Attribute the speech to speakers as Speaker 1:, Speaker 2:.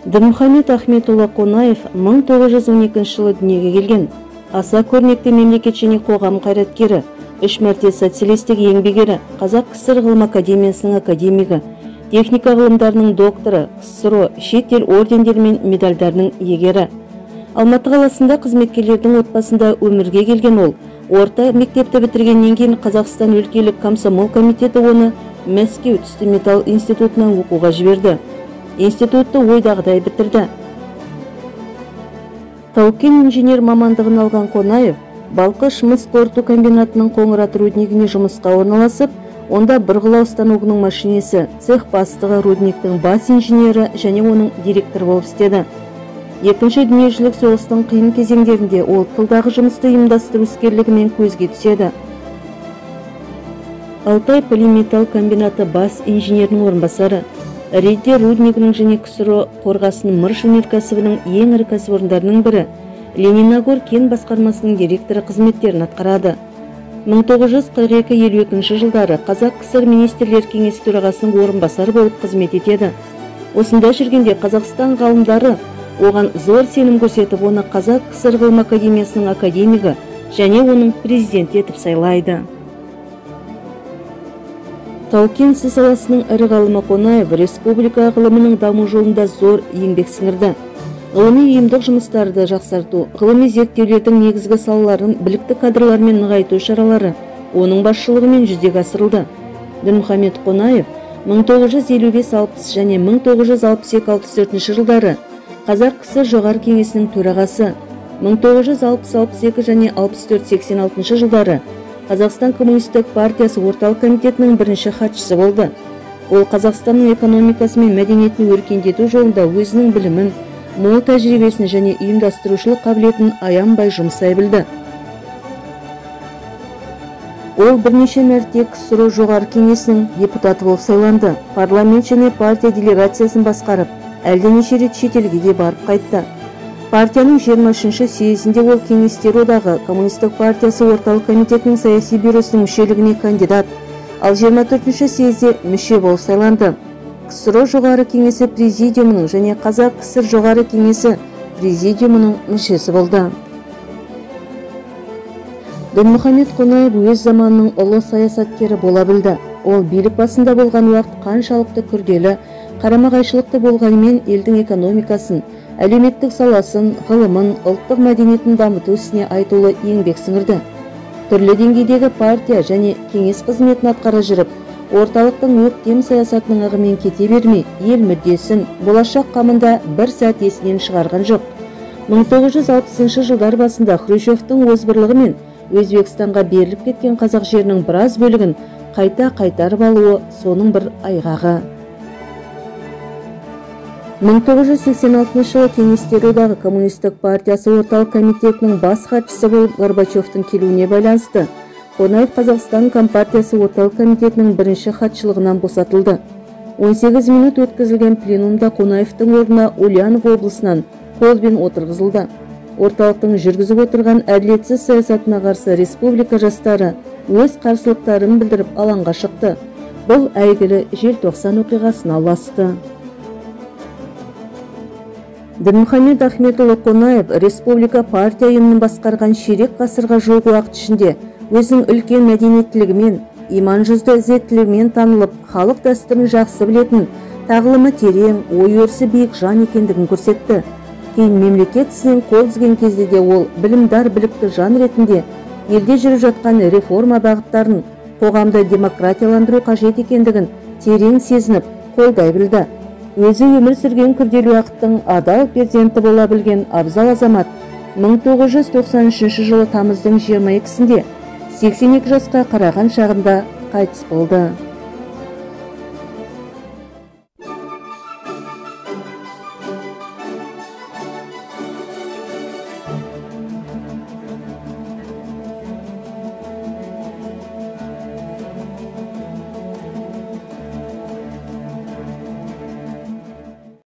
Speaker 1: Дінмұхамед Ахметұлы Қонаев 1912 жылы дүниеге келген. Аса көрнекті мемлекет және қоғам қайраткері, 3 мәрте социалистік еңбек ері, Қазақ КСР ғылым академиясының академигі, техника ғылымдарының докторы, КСРО шет ел ордендері мен медальдарының иегері. Алматы қаласында қызметкерлердің отбасында өмірге келген ол, орта мектепті бітіргеннен кейін Қазақстан өлкелік комсомол комитеті оны Мәскеу түсті металл институтына оқуға жіберді. Институтты ойдағыдай бітірді. Тау-кен инженер мамандығын алған Қонаев Балқаш мыс қорыту комбинатының Қоңырат руднигіне жұмысқа орналасып, онда бұрғылау станогының машинесі, цех бастығы, рудниктің бас инженері және оның директоры болып істеді. Екінші дүниежүзілік соғыстың қиын кезеңдерінде ол тылдағы жұмысты ұйымдастыру іскерлігімен көзге түседі. Алтай полиметалл комбинаты бас инженерінің орынбасары, Риддер руднигінің және КСРО қорғасын мырыш өнеркәсібінің ең ірі кәсіпорындарының бірі, Лениногор кен басқармасының директоры қызметтерін атқарады. 1942-52 жылдары Қазақ КСР Министрлер Кеңесі төрағасының орынбасары болып қызмет етеді. Осында жүргенде Қазақстан ғалымдары оған зор сенім көрсетіп, оны Қазақ КСР ғылым академиясының академигі және оның президенті етіп сайлайды. Тау-кен ісі саласының ірі ғалымы Қонаев республика ғылымының даму жолында зор еңбек сіңірді. Ғылыми ұйымдық жұмыстарды жақсарту, ғылыми зерттеулердің негізгі салаларын білікті кадрлармен нығайту шаралары оның басшылығымен жүзеге асырылды. Дінмұхамед Қонаев 1955-60 және 1962-64 жылдары Қазақ КСР Жоғары Кеңесінің төрағасы, 1960-62 және 64-86 жылдары Қазақстан Коммунистік партиясы Орталық комитетінің бірінші хатшысы болды. Ол Қазақстанның экономикасы мен мәдениетін өркендету жолында өзінің білімін, мол тәжірибесін және ұйымдастырушылық қабілетін аянбай жұмсай білді. Ол бірнеше мәрте КСРО Жоғары Кеңесінің депутаты болып сайланды, парламент және партия делегациясын басқарып, әлденеше рет шетелге де барып қайтты. Партияның 23-ші съезінде ол Кеңестер Одағы Коммунистік партиясы Орталық комитетінің саяси бюросының мүшелігіне кандидат, ал 24-ші съезде мүше болып сайланды. КСРО Жоғары Кеңесі Президиумының және Қазақ КСР Жоғары Кеңесі Президиумының мүшесі болды. Дінмұхамед Қонаев өз заманының ұлы саясаткері бола білді. Ол билік басында болған уақыт қаншалықты күрделі, қарама-қайшылықты болғанымен елдің экономикасын, әлеуметтік саласын, ғылымын, ұлттық мәдениетін дамыту ісіне айтулы еңбек сіңірді. Түрлі деңгейдегі партия және кеңес қызметін атқара жүріп, орталықтың өктем саясатының ағымен кете бермей, ел мүддесін, болашақ қамында бір сәт есінен шығарған жоқ. 1960 жылдар басында Хрущевтің озбырлығымен Өзбекстанға беріліп кеткен қазақ жерінің біраз бөлігін қайта қайтарып алуы соның бір айғағы. 1986 жылы Кеңестер Одағы Коммунистік партиясы Орталық комитетінің бас хатшысы болып Горбачевтің келуіне байланысты Қонаев Қазақстан Компартиясы Орталық комитетінің бірінші хатшылығынан босатылды. 18 минут өткізілген пленумда Қонаевтың орнына Ульянов облысынан Колбин отырғызылды. Орталықтың жүргізіп отырған әділетсіз саясатына қарсы республика жастары өз қарсылықтарын білдіріп алаңға шықты. Бұл әйгілі желтоқсан оқиғасына ұласты. Дінмұхамед Ахметұлы Қонаев республика партия ұйымын басқарған ширек ғасырға жуық уақыт ішінде өзінің үлкен мәдениеттілігімен, иман жүзді ізеттілігімен танылып, халық дәстүрін жақсы білетін, тағылымы терең, ой-өрісі биік жан екендігін көрсетті. Кейін мемлекет ісінен қол үзген кезде де ол білімдар білікті жан ретінде елде жүріп жатқан реформа бағыттарын, қоғамды демократияландыру қажет екендігін терең сезініп, қолдай білді. Өзі өмір сүрген күрделі уақыттың адал перзенті бола білген абзал азамат 1993 жылы тамыздың 22-сінде 82 жасқа қараған шағында қайтыс болды.